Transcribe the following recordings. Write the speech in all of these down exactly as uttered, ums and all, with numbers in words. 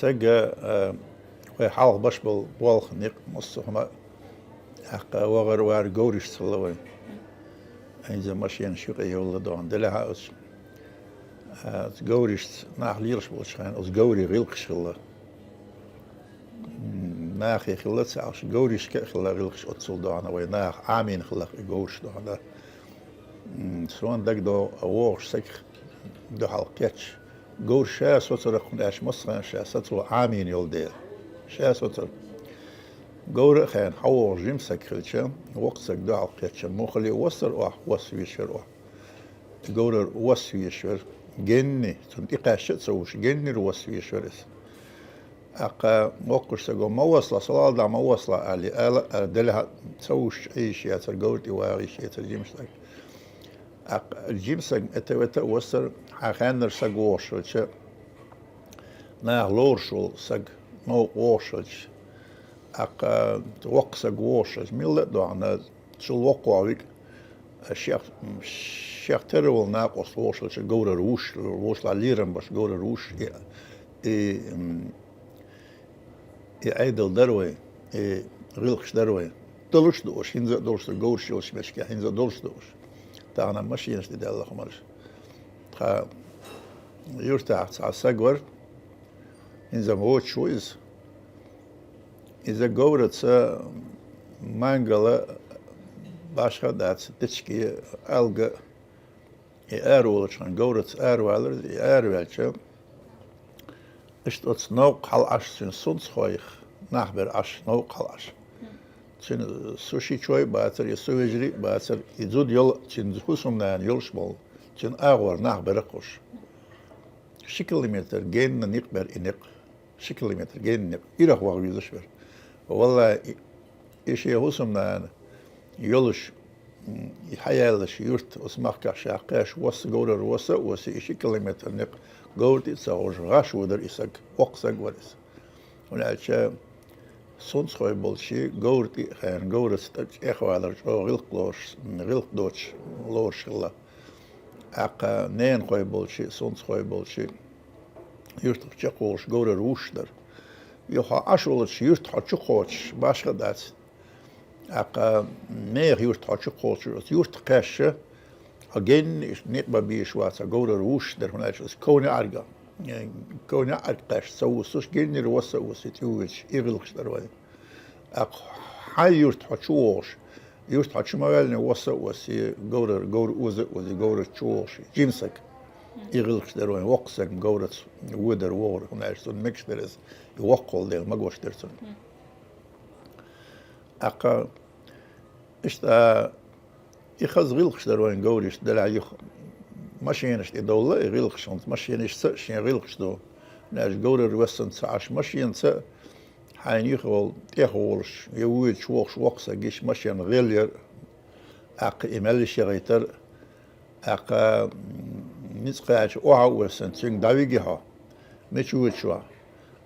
Сага, э, вай хьалха беш бола болх, никъ, массо а хӀума, тӀаккха вахар-вар говрашца хилла вай. Иза машенаш юкъе йолла догӀна, делахьа оцу, э, говрашца нах лелаш болчу хенахь, оцу говрийн гӀиллакхаш хилла. М, нахе хилла ца Ӏаш, говрашка а хилла гӀиллакхаш оццул догӀна вай наха, Ӏамийна хилла и говраш догӀна. М, суна дагадогӀу, вогӀуш саг дуьхьал кхетча, говр ша соцург, хӀунда аьлча массанхьа ша сацо Ӏамийна йолу дела. Ша соцург. Говра а хаьна, хьан вогӀуш жима саг хилча, воккха саг дуьхьал кхетча, муххале воссара охьа, восса везаш вара охьа. Говрара восса везаш вара. Генни, цунна тӀекхаьчча а ца вуш, геннира восса везаш вара иза. ТӀаккха воккхачу саго: «Ма воссалахь, со лахь дӀа, ма воссалахь», — аьлла, ала а ала, делахьа ца вуш Ӏийша яцара, говра тӀе вагӀийша яцара жима саг. ТӀаккха жима саг эта-вета а воссара, хьан хаьннара саг вогӀуш хилча, наха лоруш волу саг новкъа вогӀуш хилча, тӀаккха воккха саг вогӀуш хилча, милла а догӀна, цул воккхавогӀу вига, шех, шех тера волу накъост вогӀуш хилча, говрара вуш, вуш лерам беш говрара вуш, и, и, м, И Ӏедал дара вай, и гӀиллакхаш дара вай. Долуш а ду уьш, хӀинца а долуш ду, говраш йолчу меттигехь хӀинца а долуш ду уьш. Тахана машенаш тӀедаьлла хӀуманаш. Тхан юьртахь цхьа саг вара, хӀинца воцуш ву иза. Иза говраца мангала башха а дац, дечиге алга И араволучу хенахь говраца аравалара, и араваьлча, иштта оцу новкъа хьала Ӏаш, цуьнан сунцахойх нах бара Ӏаш, новкъа хьала Ӏаш. Цуьнан су ши чой а бацара, и су вежарий а бацара, и зуда йола, цуьнан хӀусамнана йолуш болу, цуьнан агӀор нах бара кхуш. Ши километр генна никъ бара и никъ. Ши километр геннара ирах ваха везаш вара. Валлахьи, и, и шен хӀусамнана йолуш, м, и хьаяьллаш юрт, оцу махкахь ша кхаьш, восса говрара восса а восса, и ши километр некъ говра тӀе а ца ховш, гӀаш вудар и саг, воккха саг вара иза. ХӀунда аьлча сунцахой болчий, говра тӀе а хаьрна, говраца тӀе а чӀехвалар, чӀогӀа гӀиллакх лоруш, гӀиллакх доцуш лоруш хилла. ТӀаккха ненахой болчий, сунцахой болчий, юьртах чекхволуш говрара вуш дара. И хьо Ӏаш волчу юьрта хьо чу кхочуш, башха а дац. ТӀаккха нехан юьрта хьо чу кхочуш, оцу юьртах кхаьчча, хьо генна иштта некъ бан безаш вац, хьо говрара вуш дара, хӀунда аьлча оцу ков неӀарга, ков неӀарга кхаьчча ца вуссуш, геннара восса а восса, тӀе воьдуш, и гӀиллакхаш дара вайн. ТӀаккха хьайн юьрта хьо чу вогӀуш, юьрта хьо чу ма ваьллине, восса а восса, говрара, говр оза а оза, говрара чу вогӀуш, жима саг. И гӀиллакхаш дара вайн, воккха саг говраца воьдар вогӀур, хӀунда аьлча цунна мегаш дара иза, и воккха волу дела, магош дара цунна. ТӀаккха иштта и хаза гӀиллакхаш дара вайн говрашна, делахь юха машенаш тӀедовла и гӀиллакхаш, хӀунца машенашца а шен гӀиллакхаш ду. Наж говрара вессанца Ӏаш машенца а, хьайна юха волу, тӀехволуш, я воьдуш вогӀуш воккха саг гиш машен гӀелъяр, тӀаккха и мел йиш яхийтар, тӀаккха, м, ницкъ кхача охьа а вессана, цуьнга дӀавиги хьо. Мича воьдуш ву?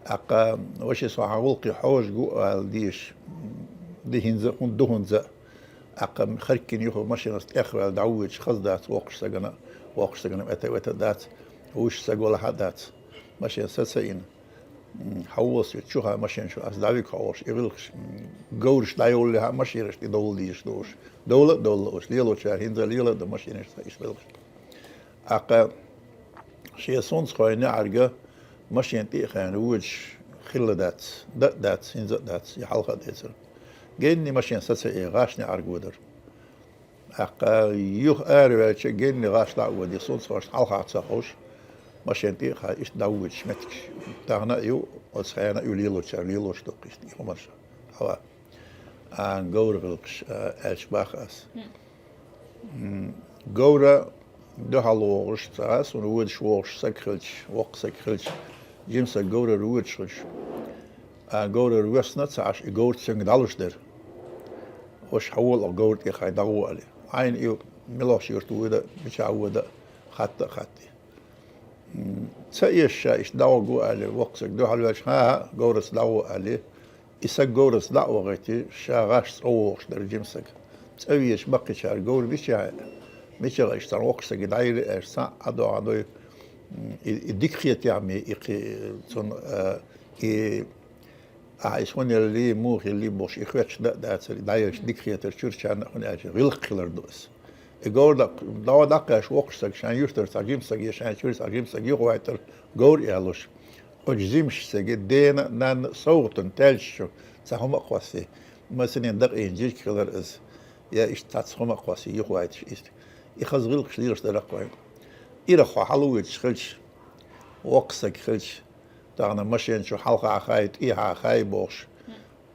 ТӀаккха, ваша, со хьан гӀуллакхе хьожа гу ала дезаш, ди хӀинца а, хӀунда ду хӀунца а. ТӀаккха харккина юха машенаш тӀехваьлла дӀавоьдуш хаза дац воккхачу сагана, воккхачу сагана эта-вета дац, вуьш саг валахьа а дац. Машен саца а йина, м, хьан вуо со чухьа машен чу, ас дӀавига хьо олуш, и гӀиллакхаш, м, говраш дӀайоллехьа машенаш тӀедовла дезаш ду уьш. Довла а довла уьш, лелочара хӀинца а лела а ду машенаш, иштта гӀиллакхаш. ТӀаккха шен сунцахойн неӀарга машен тӀе а хаьрна воьдуш хилла дац, дан а дац, хӀинца а дац, я хьалха а дацара. Генни машен саца а, гӀаш неӀарга воьдар. ТӀаккха юха араваьлча, генни гӀаш дӀа а воьдий, сунцахошна хьалха ца ховш, машен тӀе а хаьрна, иштта дӀавоьдуш меттигаш. Тахана а ю, оцу хенахь а ю лелочара, лелош доккху иштта и хӀуманаш. Хьава. А, говран гӀиллакхаш, а, аьлча боху ас. М, говра дуьхьал вогӀуш ца, суна воьдуш вогӀуш саг хилча, воккха саг хилча, жима саг говрара воьдуш хилча, а, говрара воьссина ца Ӏаш, и говр цуьнга дӀалуш дара. Ваша, хьан вола хьо говра тӀе, хьайн дӀагӀо али. Хьайна и милохчу юьрта вода, мичахь вода, хатта а хатти. М, ца эшша иштта дӀагӀо али, воккха саг дуьхьал ваьлча, хӀан-хӀа, говраца дӀагӀо али. И саг говраца дӀа а вахийтий, ша гӀаш цӀа вогӀуш дара жима саг. ЦӀа везаш баккхийчара говр мичахь, мичахь иштта цхьана воккхачу саге дӀайилла аьлча, цхьаъ а догӀа дой, И, и дика хетехь ме, и кхи-, цунна, а, и, ахьа, иза хӀун елли, муха елли бохуш, и хоьттуш дан а дацара, и дӀаелча дика хетар чуьрачарна а, хӀунда аьлча гӀиллакх хилар ду аса. И говр дакъ-, дӀо дӀакхаьчча воккхачу стага, шайн юьртара цхьа жима стаг я, шайн чуьра цхьа жима стаг юхавайтар, говр а ялош, оцу жимачу стаге дена а, нанна а совгӀатана таьлча чу цхьа хӀума а кхоссий, масане дакъийна жижиг хилар иза, я иштта цхьацца хӀума а кхоссий, юхавайташ иштта. И хаза гӀиллакхаш лелаш дара-кх вайн. Ирах хьо хьалавоьдуш хилча, воккха стаг хилча, тахана машен чу хьалха а хай, тӀехьа а хай бохуш,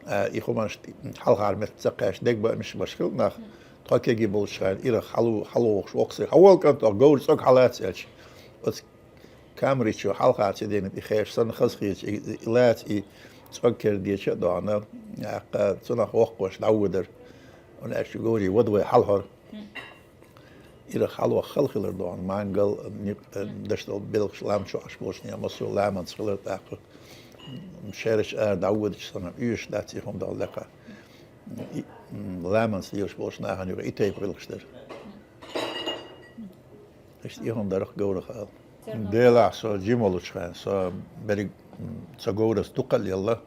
а, и хӀуманаш хьалхара метта ца кхаьчча, дегабаамаш беш хилла нах, тхо кегий болчу хенахь ирах хьалу-, хьалавогӀуш воккха стаг: «Хьо волла, кӀант, оха говр цӀога хьалаца», — аьлча, оцу камери чу хьалха ца дена и хеш санна хаза хеташ, и, и лаца и цӀога кердача а догӀана, тӀаккха цунах воккхавеш дӀавоьдура. ХӀунда аьлча говре вада вай хьалхара. Ирах хьалаваха хала хилар догӀана, мангал, никъ, дашдала белхаш лам чу Ӏаш болчу нехан массо а ламанца хилар тӀаккха. Шерачу ара дӀаводачу санна, оьшуш дац и хӀума дала даккха. И, м, ламанца лелаш болчу нахана юкъа и тайпа гӀиллакхаш дара. Иштта и хӀума дара-кх говрах ала. Делахь со жима волчу хенахь, со берриг, м, цу говрас дукха а лелла,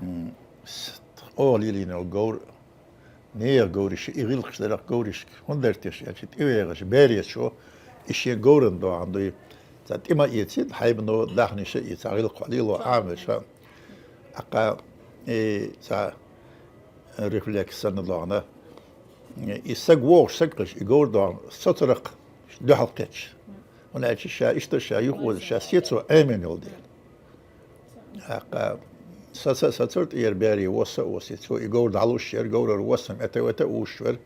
м, с-, оха лелийна йолу говр, нехан говраш, и гӀиллакхаш дара-кх говрашка. ХӀунда дара те аьлча, тӀевегӀаш беречо, и шен говрана догӀана дуй. Цхьа тӀе ма эцийта хьайбано, даьхниша а, и цхьа гӀиллакх хьо лело Ӏамаша. ТӀаккха, и цхьа рефлекс санна догӀана. И саг вогӀуш саг кхуьуш, и говр догӀана, соцуракх дуьхьал кхетча. ХӀунда аьлча ша иштта ша юхавоза, ша сецо Ӏемина йолу дела. ТӀаккха са-, са-, сацара тӀера бере, восса а воссий, цо и говр дӀалуш яра, говрара воссам эта-вета а вуьйш вара.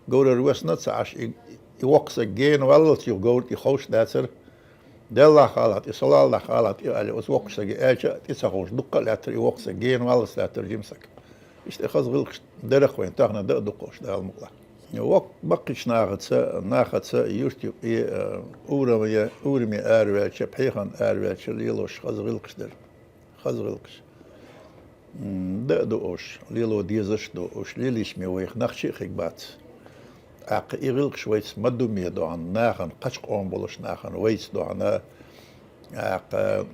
Говрара воссана а ца Ӏаш, и, и воккха стаг гена валлалц юха говра тӀе ховш дацара. «Деллахь, халахь тӀе, салаллахь, халахь тӀе», — аьлла, оцу воккхачу стаге аьлча а, тӀе ца ховш, дуккха а лаьттара и воккха стаг, гена валлалц лаьттара жима стаг. Иштта и хаза гӀиллакхаш дара-кх вайн, тахана дан а ду-кх уьш, Дала мукъалахь. Воккха баккхийчу нахаца, нахаца юьртан юкъе, э, ураме, ураме араваьлча, пхьегӀан араваьлча лелош хаза гӀиллакхаш дара. Хаза гӀиллакхаш. М, дан а ду уьш, лело дезаш а ду уьш, лелийча ме вайх нах чу а хиг бац. ТӀаккха и гӀиллакхаш вайца ма ду ме догӀана, нахана, кхача къоман болуш нахана, вайца догӀана. ТӀаккха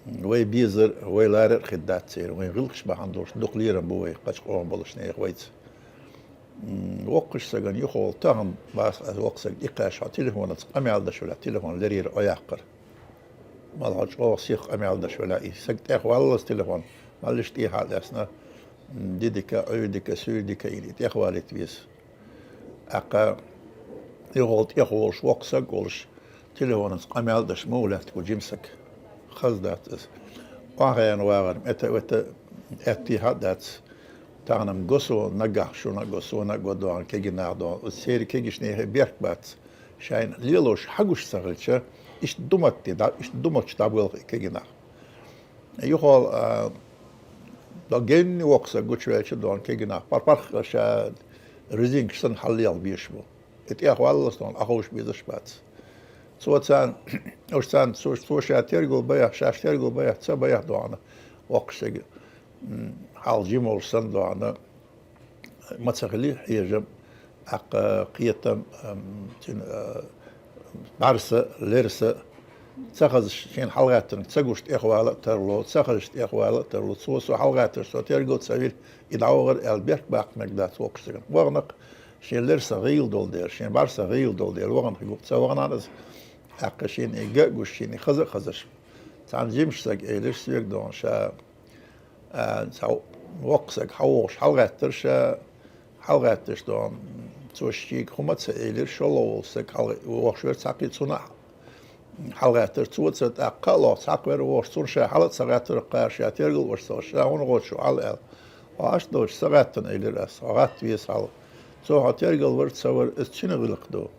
вай безар, вай ларар а хир дац церан, вайн гӀиллакхаш бахьана долуш дукха лерам бу вайх, кхача къоман болуш нехан вайца. М, воккхачу стагана юхаволу тахана бац, аса воккха стаг тӀекхаьчча, хьо телефонца къамел даш велахь, телефон леррина Ӏойаккхара. Мала хьо чӀогӀа сиха къамел даш велахь, и стаг тӀехваллалц телефон, маллиш тӀехьа а лаьцна, м, дидика, Ӏуьйрдика, суьйрдика йина и тӀехвалийта веза. ТӀаккха юхаволу тӀехволуш воккха стаг волуш, телефонца къамел даш муха лаьтташ ву жима стаг? Хаза дац иза. Охьахаьна вагӀар, эта-вета аьттехьа а дац. Тахана-м го со нагахь, шуна а го, суна а го догӀана, кегий нах догӀана. Оцу церан кегийчу нехан беркат бац. Шайна лелош хьагуш ца хилча, иштта ду матте, да, иштта ду матчу дӀабоьлху и кегий нах. Юхаволу, а, до генни воккха стаг гучуваьлча догӀана, кегий нах парпарх а ша резинкаш санна хьаллелха безаш бу. И тӀехваллалц догӀана, Ӏаховша безаш а бац. Цо царна, уьш царна, цо, цо ша тергал байахь, шаьш тергал байахь, ца байахь догӀана, воккхачу стеган, м, хьал жима волуш санна догӀана, ма ца хили хьежам, тӀаккха кхетам, ам, цуьнан, а, бӀаьрса, лерса, ца хазаш шена хьалагӀаьттинарг ца гуш тӀехвала а тарло, ца хазаш тӀехвала а тарло. Цо со хьалагӀаьтташ, со тергал а ца вира, и дӀавахара аьлла, беркат баккха мегаш дац воккхачу стагана. ВаханакӀ шен лерса гӀийла долу дела, шен бӀаьрса гӀийла долу дела, вахана хир ву-кх, ца вахана иза. ТӀаккха шена и ган а гуш, шена и хаза а хазаш. Цхьана жимачу стага элира соьга догӀана ша, а, цхьа воккха стаг хьавогӀуш хьалагӀаьттира ша, хьалагӀаьтташ догӀана, цо шега хӀума а ца элира, шолгӀа волу стаг хьала-, вогӀуш вара цхьаькхи, цунна а хьалагӀаьттира, цо ца, тӀаккха кхаа лохуш цхьаькхвер вогӀуш, цунна ша хьала а ца гӀаьттира, кхара ша тергал а веш ца, ша хӀунда гӀоттуш ву хьала аьлла. Хьо Ӏаш доцуш ца гӀаьттина, элира ас, хьо гӀатта веза хьала. Цо хьо тергал вара, ца вара, иза цуьнан гӀиллакх ду.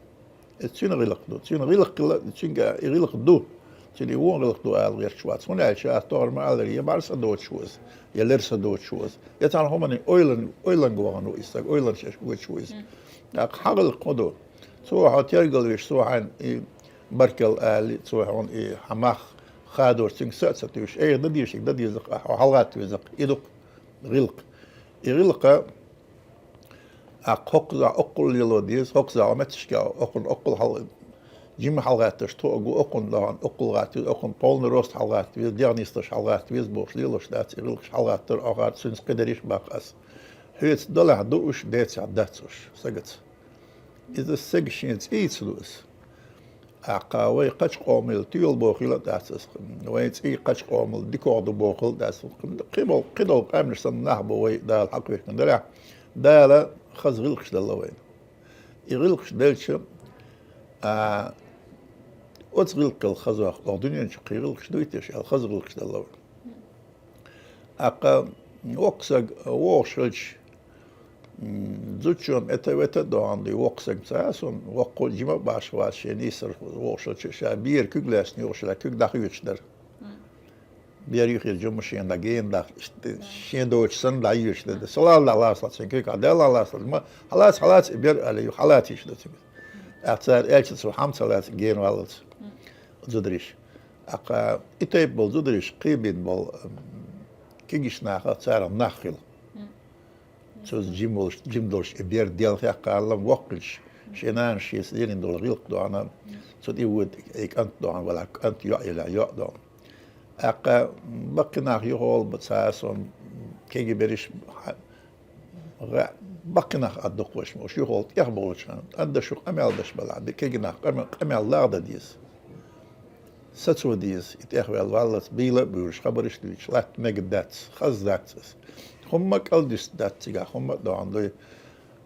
Иза цуьнан гӀиллакх ду. Цуьнан гӀиллакх хилла, цуьнга и гӀиллакх ду. Цуьнан и вон гӀиллакх ду ала гӀерташ вац. ХӀунда аьлча ас тохара ма-аллара, я бӀаьрса доцуш ву иза, я лерса доцуш ву иза, я цхьана хӀуманийн ойлан-, ойланга вахана ву иза стаг, ойланаш еш воьдуш ву иза. ТӀаккха хьан гӀиллакх хӀун ду? Цо хьо тергал веш, цо хьайна и баркалла али, цо хьуна и хьан мах хадош, цуьнга са а ца туьйсуш, айхьа дан дезарг дан деза-кх, хьо хьалагӀатта веза-кх. И ду-кх гӀиллакх. И гӀиллакх а хӀокхузахь оккхул лело деза, хӀокхузахь хьо метташка оккхул, оккхул хьал-, Жима хьалгӀатташ тхо а гу, окхунна догӀан, окхул гӀатта веза, окхунна полный рост хьалгӀатта веза, дегӀ нислуш хьалгӀатта веза бохуш лелош дац, и гӀиллакхаш хьалгӀаттар а, оха цуьнца кхидариш баккха ас. Хьоьца далахь ду уьш, децахь дац уьш, сагаца. Иза сага шен цӀийца ду ас. ТӀаккха вай кхача къомел тоьла бохийла а дац ас. Вай цӀий кхача къомел дикох ду бохийла а дац. Кхидол, кхидол къаьмнаш санна нах бу вай, Дала хьакхоьхкина далахь. Дала хаза гӀиллакхаш делла вайна. И гӀиллакхаш делча, а, оцу гӀиллакхал хазох, оха дуьнен чу кхин гӀиллакхаш дуй те аьлла, хаза гӀиллакхаш делла вайна. ТӀаккха воккха саг вогӀуш хилча, м, зудчо-м эта-вета а догӀан дуй, воккха саг ца а сона, воккха жима а башха вац, шен нийсар вогӀуш хилча, ша бера куьг лаьцна йогӀуш хилча, куьг дӀахоьцуш дара. Бер юххера жима шена дӀа гена даха, иштта шен доцуш санна дӀайоьдуш дара. Со лала дӀалацалахь цуьнан куьг, хьан Дала лацалахь, ма хьалаца, хьалаца, и бер аьлла, хьалаца йиш дара цуьнга. ТӀаккха цара аьлча, цо хьамца лаьца гена валлалц. Зудариш. ТӀаккха и тайпа болу зудариш кхийбина болу, м, кегийчу нахах царах нах хила. Цо жим волуш, жим долуш и бер делхехь кхаллам воккхуьлуш, шен нанас шеца лелийна долу гӀиллакх догӀана, цу тӀе воьду и кӀант догӀана, вала кӀант йоӀ елахь йоӀ догӀана. ТӀаккха баккхий нах юхаволу бан ца а сона, кегий берриш хьа-, гӀа-, баккхий нах а дукха ваша ма, уьш юхаволу тӀехболучу хана, тӀадда шу къамел даш балахь, кегий нах къамел, къамел лагӀдан деза. Сацо деза, и тӀехваьлла валлалц, бийла а буьйлуш, хабарш а дуьйцуш, латта мега дац, хаза дац аса. ХӀумма а кӀалдуьста дац цигахь, хӀумма а догӀан дуй.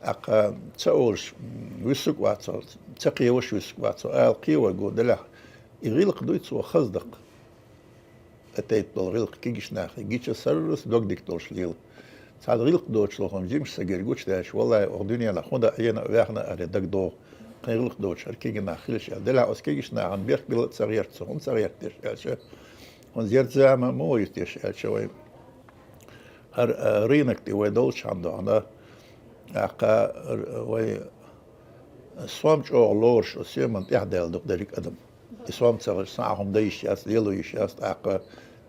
ТӀаккха ца олуш, м, вуьсург а вацо, ца кхеваш вуьсург а вацо, ала кхеварг ву делахь, и гӀиллакх дуй цо хаза даккха. И тайпа долу гӀиллакх кегийчу нахе гича сарралц дог дика долуш лела. Цхьана гӀиллакх доцуш лохам жимачу сагера гучудаьлча, валлай, оха дуьненахь хӀун дан Ӏена а, ваьхна а аьлла даг догӀу. Кхин гӀиллакх доцуш хӀара кегий нах хилча аьлла. Делахь оцу кегийчу нахана беркат билла а ца гӀерта со, хӀунда ца гӀерта теша аьлча, хӀунда зерза зама а ма вуй теша аьлча вай. ХӀара, а, рынок тӀе вай долчу хьан догӀана, тӀаккха, а, вай сом чӀогӀа лоруш, оцу соьман тӀехь даьлла дукха дерриг адам. И сом ца хилча, цхьа а хӀума дан йиш яц, лело йиш яц, тӀаккха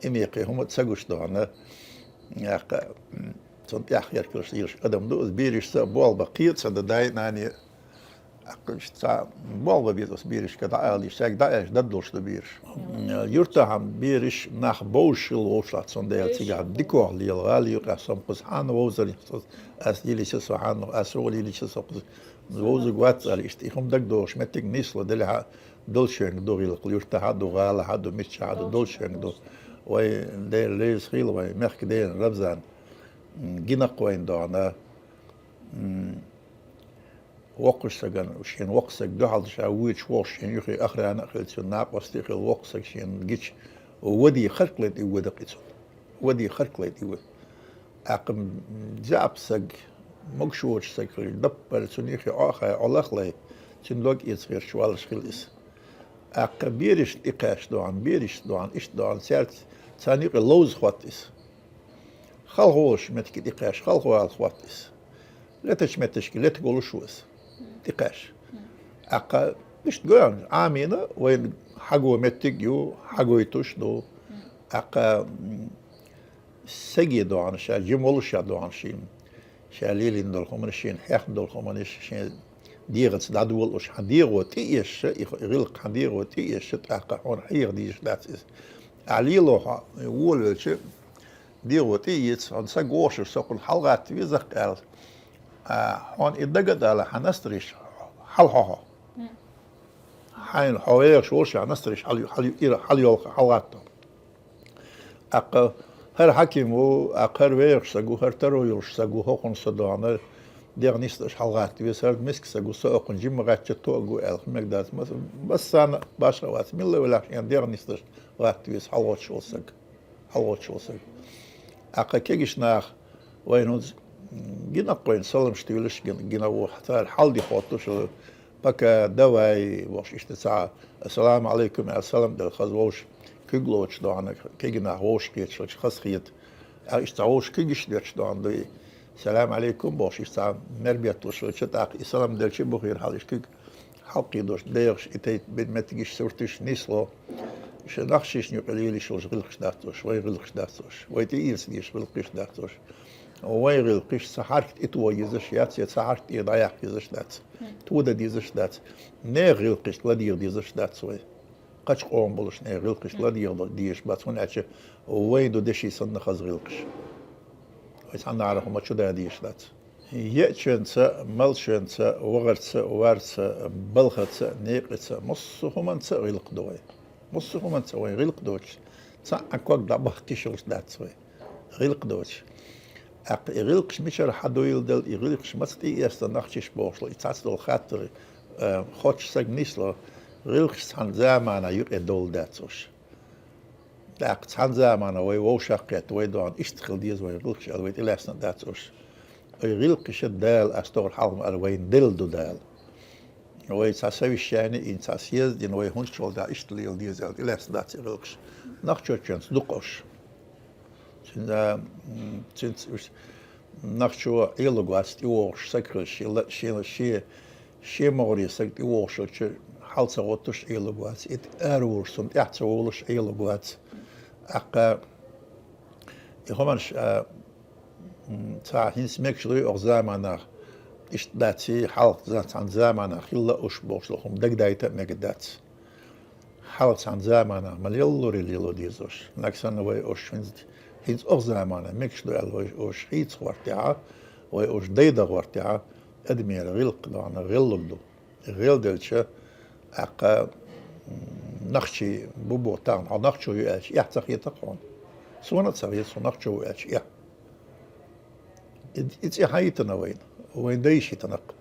и мекхий хӀума а ца гуш догӀана, тӀаккха, м, цунна тӀехь херкалаш лелаш адам ду, оцу берашца а болх бан кхета ца дан дай-нане. ТӀаккха иштта цхьа болх бан беза оцу берашка дӀаала йиш, цаьрга дӀааьлча дада долуш ду бераш. М, юьртахь бераш нах бовзуш хилла вовшахь, цундела цигахь дикох лела гӀала юкъахь сом кхуза хьанна вовзарий, ас лелийча со хьанна, ас вогӀу лелийча со кхуза вовзарг вац аьлла, иштта и хӀума дагадогӀуш меттиг нисло делахь а, долчуьнга ду гӀиллакх, юьртахь а ду, гӀалахь а ду, миччахь а ду, долчуьнга ду. Вай Дела реза хила, вай мехкан дена Рамзан, м, гина-кх вайна догӀана, м, воккхачу сагана, шен воккха саг дуьхьал ша воьдуш вогӀуш, шен юххе охрана а хилла, цуьнан накъостий а хилла, воккха саг шена гича, ваде харкале тӀе воьду-кх и цунна. Ваде харкале тӀе воьду. ТӀаккха, м, заьӀап саг, могуш воцуш саг хилча, даппар цуьнан юххе Ӏо а хай, Ӏо лахлай, цуьнан дог эца гӀерташ валлаш хилла иза. ТӀаккха берашна тӀекхаьчча догӀана, берашца догӀана, иштта догӀана, цаьрца, царна юкъе ловза хӀотта иза. Халха волуш меттиге тӀекхаьчча, халха вала хӀотта иза. Летачу меттигашка летта волуш ву иза. ТӀекхаьчча. ТӀаккха иштта гойту, Ӏамийна, вайна хьаго меттиг а ю, хьагойтуш а ду. ТӀаккха, м, саге догӀана, ша жима волуш а догӀана шена. Ша лелийна долу хӀуманаш, шена хьехна долу хӀуманаш, шен дегӀаца дӀадолалуш, хьан дегӀо тӀеэшша, и гӀиллакх хьан дегӀо тӀеэшша, тӀаккха хьуна хьеха дезаш дац иза. Ахьа лело хьо волавелча, дегӀо тӀеэца, хьуна саг вогӀуш ву, со кхунна хьалагӀатта веза-кх аьлла. А, хьуна и дага а далахь, хьан настареш хьалахьо хьо. Хьайна хьо вехаш волуш, хьан настареш хьал-, хьал-, ира, хьал-, хьалайолха, хьалагӀатта. ТӀаккха хӀара хьаким ву, тӀаккха хӀара вехаш саг ву, хӀара таро йолуш саг ву, хӀокхунна со догӀана, дегӀ нисдеш хьалагӀатта веза, хӀара миска саг ву, со окхунна жимма гӀаттача тог ву аьлла, хӀуманиг дац. Мас-, массарна а башха вац, милла велахь шен дегӀ нисдеш гӀатта веза хьалагӀоттуш волу саг, хьалагӀоттуш волу саг. ТӀаккха кегийчу наха вайна хӀинца гина-кх вайна саламаш туьйлуш, гина, гина ву, цара хьал-де хоттуш, пока, давай, бохуш, иштта цхьа, ассаламу Ӏалайкум аьлла, салам делла хаза вовшах куьг лоцуш догӀана, кегий нах вовшах кхеташ хилча хазахета. Аьлла, иштта цхьа вовшах куьг иштта лоцуш догӀана дуй. Салам Ӏалайкум, бохуш, иштта цхьа мер бетталуш хилча, тӀаккха и салам делча а бухийра хьал, иштта куьг хьалкхийдош, дегӀаш, и тайпа бен меттигаш, сурташ нисло. Шен нах шишна юкъе лелийш йолуш гӀиллакхаш дац уьш, вайн гӀиллакхаш дац уьш, вай тӀеэца дезаш гӀиллакхаш дац уьш. Вайн гӀиллакхаш цхьа хьаракат тӀетоха езаш яц, е цхьа хьаракат тӀера дӀаяккха езаш дац. Тода дезаш дац. Нехан гӀиллакхашка ладийгӀа дезаш дац вай. Кхыча къоман болча нехан гӀиллакхашка ладийгӀа дезаш бац, хӀана аьлча вайн ду деши санна хаза гӀиллакхаш. Вай цхьаннахьара хӀума чу да дезаш дац. Еъчоьнца, малчоьнца, вахарца, варца, балхаца, некъаца, массо а хӀуманца гӀиллакх ду вай. Массо а хӀуманца вайн гӀиллакх доацаш, цхьа а ког дӀабахка йиш йолаш дац вай. ГӀиллакх доацаш. ТӀаккха и гӀиллакхаш мичара хьадоладелла, и гӀиллакхаш маца тӀаэцна нах чу бохуш ло, и цхьацца долу хаттар, э, хоттуш саг нисло, гӀиллакхаш цхьана заманахь юкъе довла дац уьш. ТӀаккха цхьана заманахь вай вовшах кхетта, вай догӀна иштта хила деза вайн гӀиллакхаш аьлла, вай тӀелаьцна дац уьш. Вай гӀиллакхаш Дала, ас тохара хьалха ма аьлла, вайна делла ду Дала. Вай цхьа совещание йина, цхьа съезд йина, вай хӀунда чул да иштта лела деза аьлла, тӀелаьцна дац и гӀиллакхаш. Нохчочоьнца дукха уьш. Цуьнан, м, цуьнца уьш нохчо Ӏелург вац тӀевогӀуш саг хилча, шен ла-, шен, шен, шен могӀаре саг тӀевогӀуш хилча, хьал ца гӀоттуш Ӏелург вац. И араволуш, цунна тӀаьхьа ца волуш Ӏелург вац. ТӀаккха и хӀуманаш, а, м, цхьа хӀинца мегаш дуй оха заманахь, иштта дац, хьалха цхьана заманахь хилла уьш бохуш долу хӀума дагадайта а мегаш дац. Хьалха цхьана заманахь ма леллуре лело дезаш. Нагахь санна вай уьш хӀинца, хӀинца оха заманахь мегаш ду аьлла, вай уьш хийца гӀортехь, вай уьш дайда гӀортехь, адамера гӀиллакх догӀна гӀеллург ду. ГӀелделча, тӀаккха, м, нохчий бу боху тахана, хьо нохчо ю аьлча, эхь ца хета хьуна. Суна а ца хета, со нохчо ву аьлча, эхь. И, и цӀе хьан йитина вайна? Вайн дайша йитина-кх.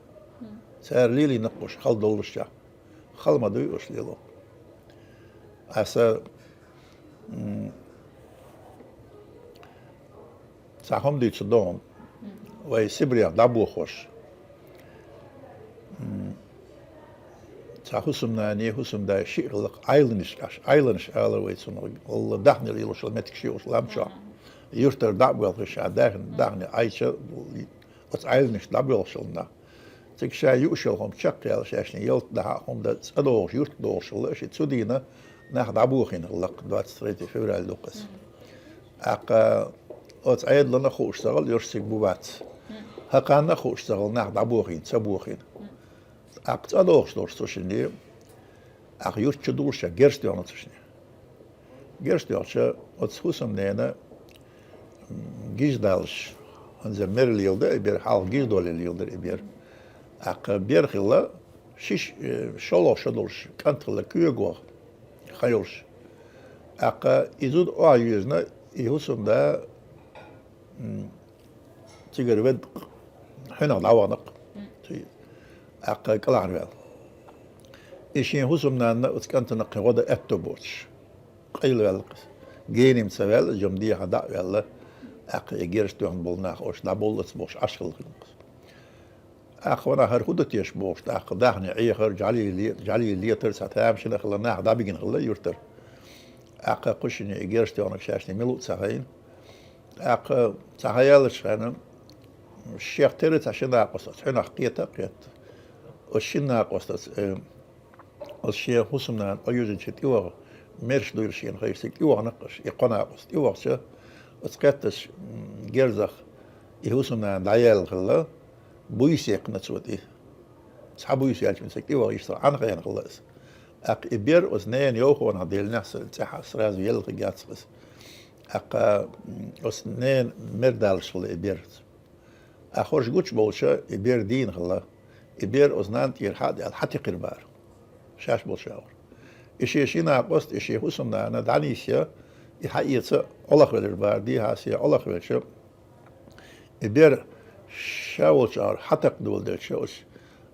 Цара лелийна-кх уьш хала доллушехь. Хала ма дуй уьш лело. Аса, м, цхьа хӀума дуьйцур ду хьуна. Вай Сибрех дӀабохош. М, цхьа хӀусамнанеи хӀусамдаи шиъ хилла-кх, Ӏайланаш, Ӏайланаш алара вай цунах, валла, даьхни лелош йолу меттигаш ю уьш лам чохь. Юьртара дӀа а боьлхуш, ша даьхни, даьхни Ӏайча, оцу Ӏайланаш дӀабоьлхуш йолу нах. Цига ша юуш йолу хӀума чекхъяьлла, шаьшна ялта дахьа а хӀума дан цӀа догӀуш, юрт догӀуш хилла, ши цу дийна нах дӀабохийна хилла-кх, двадцать третье февраль ду-кх иза. ТӀаккха оцу Ӏедална хууш ца хилла, уьш цига бу бац. ХӀокхарна а хууш ца хилла, нах дӀабохийна, ца бохийна. ТӀаккха цӀа догӀуш долуш цу шинне, тӀаккха юрт чу дуллуш герз тоьхна цу шинне. Герз тоьхча, оцу хӀусамнена, м, гиж даллаш, хӀинца мер леладо и бер, хьалха гиж долий леладира и бер. ТӀаккха бер хилла, шиш, э, шолгӀа шо долуш, кӀант хилла, куьйга ваха, хан йолуш. ТӀаккха и зуда охьа йоьзна, и хӀусамда, м, цигара ведда хьуьнах дӀавахана-кх. ТӀаккха кӀалхарваьлла. И шен хӀусамнанна оцу кӀантана кхин гӀо дан аьтто боцуш, къайлаваьлла-кх иза. Гена-м ца ваьлла, жима дехьа дӀа а ваьлла, тӀаккха и герз тоьхна болу нах уьш дӀаболлац бохуш Ӏаш хилла хилла-кх иза. ТӀаккха ванах, хӀара хӀун дан теша бохуш, тӀаккха даьхни Ӏехар, жӀаьлий ле-, жӀаьлий летар, цхьа тамашийна хилла, нах дӀабигина хилла юьртара. ТӀаккха кху шинне и герз тоьхнарг шаьшна мила ву ца хайна. ТӀаккха цхьа хан яьллачу хенахь, шех тера цхьа ши накъост оцу хьуьнах кхета а кхетта. Оцу шина накъостаца, э, оцу шен хӀусамнана къа юьзначу тӀе ваха, мерш дуйла шена хезча, цига тӀе вахана-кх уьш, и кхо накъост тӀе вахча, оцу кхеттачу, м, герзах и хӀусамнана дӀаяьлла хилла, буьйса яьккхина цо тӀе. Цхьа буьйса яьлча, цига тӀе ваха йиш ца Ӏан хенахь хилла иза. ТӀаккха и бер оцу ненан йовхонах деллинехь, сан цӀехьа сразу елла хи гацкъа иза. ТӀаккха, м, оцу ненан мер даллаш хилла и бер. ТӀаккха хӀорш гучуболча и бер дийна хилла. И бер оцу нанна тӀера хьа а даьлла, хьатекхира бара. Шаьш болчу агӀор. И шен ши накъост, и шен хӀусамнана дӀанийсъя, и хьаэца Ӏолахвелира бара, дехьа-сехьа Ӏолахвелча, и бер ша волчу агӀор хьатакха доладелча, оцу,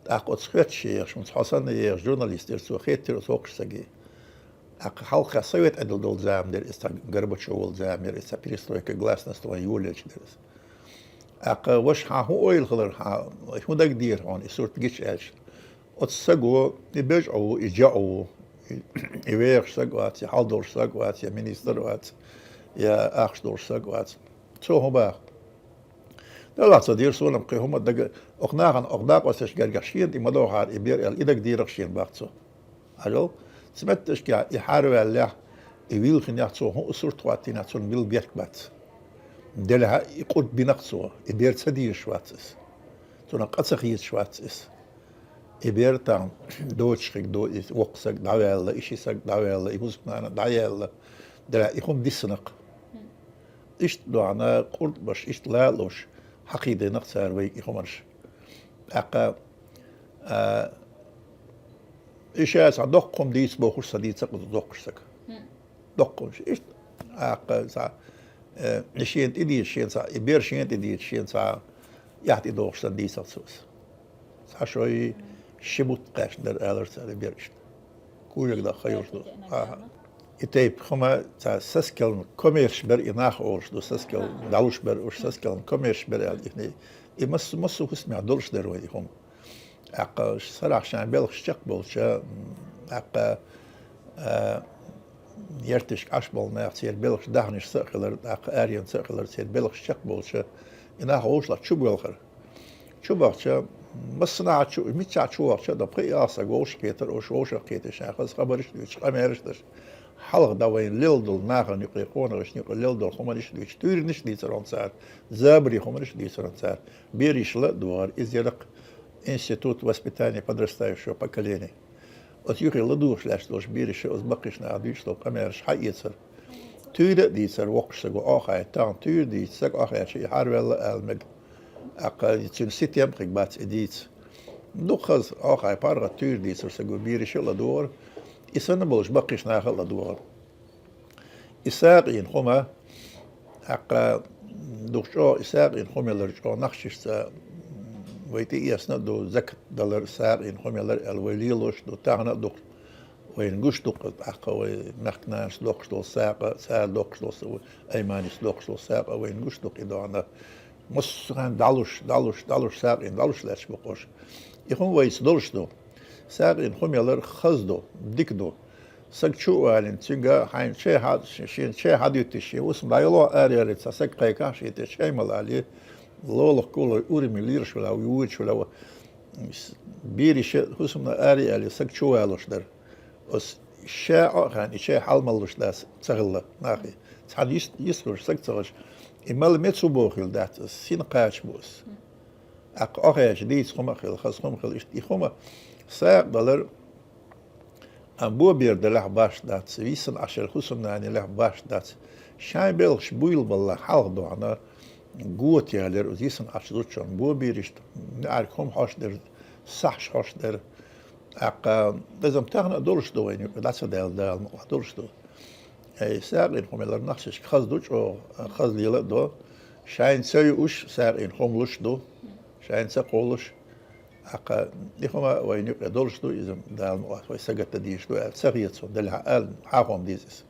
тӀаккха оцу хоьттуш ехаш, хӀинца хьо санна ехаш журналист дара, цо хеттира оцу воккхачу стаге. ТӀаккха хьалха совет Ӏедал долу зама дара иза, цхьа Горбачев волу зама яра иза, цхьа перестройка, гласность вайн йолаелча дара иза. ТӀаккха, ваша, хьан хӀун ойла хилар, хьан хӀун дагадеара хьуна и сурт гича аьлча? Оцу саго, и бежа Ӏу ву, и жа Ӏу ву, и, и вехаш саг вац, и хьал долуш саг вац, я министр вац, я ахча долуш саг вац. Цо хӀун баха? Делахь ца дийра суна-м кхин хӀума дага, окху нахана, окху накъосташна гергахь шена тӀе ма дохьара и бер аьлла, и дагадийрах шена баха цо. Хьажал, цу метташкахь и хьарваьллехь, и вилхинехь, цо хӀун сурт хӀоттийнехь, цунна билла герга бац. Делахьа и къурд бинакъ цо, и бер ца дезаш вац иза. Цунах къа ца хеташ вац иза. И бер тахан доцуш хиг ду, и воккха саг дӀаваьлла, и ши саг дӀаваьлла, и хӀусамнана дӀаяьлла, делахьа и хӀума диссинакъ. Иштта дохьана къурд баш, иштта лалуш, хьакхийдинакъ цара вайга и хӀуманаш. ТӀаккха, а, и ша цхьа доккха хӀума дийца бохуш, ца дийца доккхуш саг. Доккхуш. Иштта, аккха, цхьа, э, и шена тӀе дийца, шена цхьа, и бер шена тӀе дийца, шена цхьа, яхь тӀе дохуш санна дийцар цо. Цхьа шой ши бутт кхаьчна дара алар цара и бер иштта. Куйраг даха хайош ду. Аха. И тайпа хӀума цхьа саскална коммерш бер и нах олуш ду, саскал дӀалуш бер, уж саскална коммерш бер аьлла ихний. И массо-, массо хӀусамехь долуш дара вай и хӀума. ТӀаккха сарахь шайн белхаш чекхболча, тӀаккха, а, ярташка Ӏаш болу нах, церан белхаш дахнаш ца а хилар, тӀаккха аренца а хилар, церан белхаш чекхболча, и нах вовшах чу боьлхара. Чу бахча, массанхьа чу, миччахь чу вахча, дан пхи-ялх саг вовшах кхетар, уьш вовшах кхеташ, шайн хаза хабарш а дуьйцуш, къамелаш а деш. Хьалха дӀа вайна лелла долу нахана юкъе, къонахашна юкъе лелла долу хӀуманаш а дуьйцуш, туьйранаш а дийцар хьуна цара, забаре хӀуманаш а дийцар хьуна цара. Бераш ла а догӀар, иза яра-кх институт воспитания подрастающего поколения. Оцу юххе ладугӀуш лаьтташ долуш бераша оцу баккхийчу наха дуьйцуш долу къамелаш хьаэцар. Туьйра а дийцар воккхачу саго, Ӏохайна, тахана туьйра дийца саг Ӏохаьчча, и хьарваьлла ала мега. ТӀаккха цуьнан ситем а хиг бац и дийца. Дукха хаза Ӏохайна, паргӀат туьйра дийцар саго, бераша а ладугӀура, и санна болуш баккхийчу наха а ладугӀура. И сагӀина хӀума, тӀаккха дукха чӀогӀа и сагӀина хӀума ялар чӀогӀа нохчашца вай тӀеэцна а ду, закат далар, сагӀина хӀума ялар аьлла вай лелош а ду, тахана а дукха вайна гуш ду-кх, тӀаккха вай мехкан нанас доккхуш долу сагӀа, цара доккхуш долу са-, Айманис доккхуш долу сагӀа вайна гуш ду-кх и дохьана. Массо а хенахь дӀалуш, дӀалуш, дӀалуш, сагӀина дӀалуш лаьтташ бу-кх уьш. И хӀума вайца долуш ду. СагӀина хӀума ялар хаза ду, дика ду. Саг чу а валийна, цуьнга хьайна чай хьа-, шена чай хьадуьттуш, шен хӀусам дӀайолахь ара ялийта, цхьа саг кхайкахь, шен тӀе чай мала алий, лолахь кулой урами лелаш вала, вуьйцуш вала, бераша хӀусамна ара ялий, саг чу валуш дара. Оцу ша Ӏохайна и чай хьалмалуш дац ца хилла нахе. Цхьана йис-, йисхуьлуш саг ца хилча, и мала меца ву бохийла дац аса, сина кхача бу аса. ТӀаккха Ӏохаьчча дийца хӀума а хила, хаза хӀума а хила, иштта и хӀума сагӀа далар, а, бо бер далахь башха дац, йисина Ӏаш яр хӀусамнанелахь башха дац. Шайн белхаш буйла баллахь хьалха дохьана, гота ялар оцу йисина Ӏаш зудчунна бо берашна, неӀарга хӀума хьош дара, сахьаш хьош дара. ТӀаккха иза-м тахана а долуш ду вайна юкъа, дӀа ца даьлла Дала мукъ лахь долуш ду. Ай, сагӀина хӀума ялар нохчашка хаза ду чӀогӀа, хаза лела а до. Шайна ца юуш, сагӀина хӀума луш ду, шайна ца кхолуш. ТӀаккха и хӀума вайна юкъе долуш ду, иза-м Дала мукъ лахь вай сагатдан дийш ду аьлла, ца хета суна, делахь а ала, хьан хӀума деза иза.